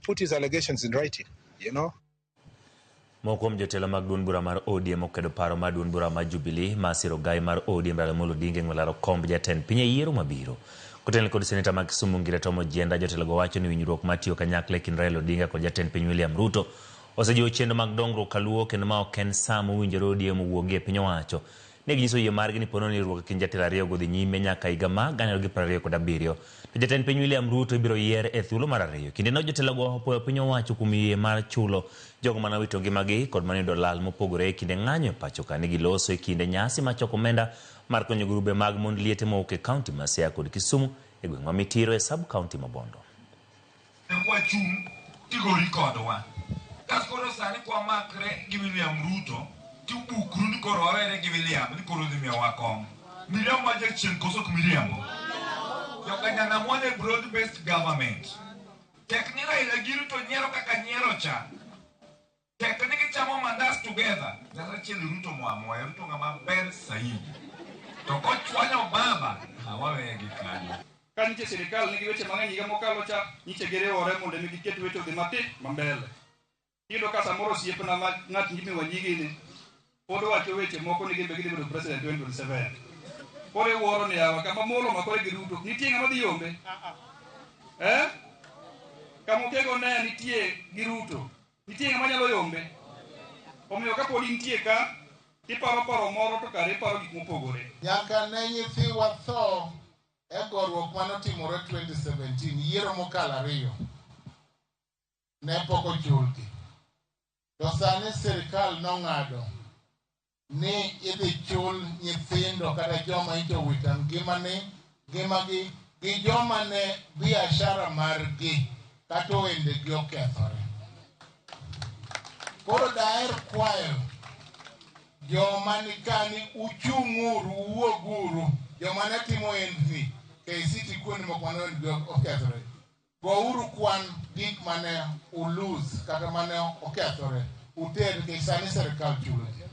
put his allegations in writing. Moko kuom jotelo mag duond bura mar ODM okwedo paro mar duond bura mar Jubilee mar siro gai mar ODM Raila Amolo Odinga e ng'we laro komb jatend piny e yiero mabiro. Kotenore kod seneta ma Kisumu Ngire Tom Ojienda, jotelogo wacho ni winjruok mar tiyo kanyakla e kind Raila Odinga kod jatend piny William Ruto osejiwo chenro mag dongruok kaluo kendo ma ok en saa mowinjore ODM owuogie e piny owacho. Ne ginyiso yie margi ni ponono ni riwruok e kind jatelo ariyogo dhi nyime nyaka higa ma 2027. To jatend piny William Ruto ibiro yier e thuolo mar ariyo. Kindeno jotelogo opuoyo piny owacho kuom yie mar chulo jogo mane owito ngimagi kod mane oyudo lal mopogore e kinde ng'anyo e pachoka. Ne giloso e kinde nyasi mar choko omenda mar konyo grube mag mond liete mowuok e kaunti ma Siaya kod Kisumu e gweng' ma Mitiro e sub kaunti ma Bondo. Kwachung' tigori kodwa. Kas koro sani kwamakre gi William Ruto tibukru ni koro wawere gi William ni koro odhi miyowa kom. Miriambo ma jachien koso ok miriambo? Joka Nyanam wan e broad based government. Tek ni Raila gi Ruto nyiero kaka nyiero cha. Tek ni gichamo mandas together. Nyasachiel Ruto moamoya, Ruto ng'ama ber saidi. To kochwanyo baba, ha waweye gi kanyo. Ka nitie sirikal nigi weche mang'eny higa mokalo cha, nyiche giriwore mondo mi giket weche odhi matin mambele. Iyudo ka samoro osiepna ma ng'at Jimmy Wanjigi ni pod wacho weche moko ni gin be gidhi bedo president 2027. Koro iwuoro ni yawa kama molo omakore gi Ruto, nitie ng'ama dhi yombe? Eh? Kama Okego ne nitie gi Ruto, nitie ng'ama nyalo yombe? Omiyo kapod intie ka, tiparo paro moro to kare iparo gik mopogore. Nyaka ne nyithiwa tho e goruok manotimore 2017, yiero mokalo ariyo, ne pok ochulgi. To sani sirikal nong'ado ni idhi chul nyithindo kata joma nyocha owito ngimagi gi joma ne biashara margi kata ohendegi okethore. Koro daher kwayo joma nikani uchung'uru, uwuoguru, joma ne timo ohendni KCT kuonde moko mane ohendgi okethore. Gouru kwan gik mane ulose kata mane okethore, uter nikech sani sirikal chulo ji.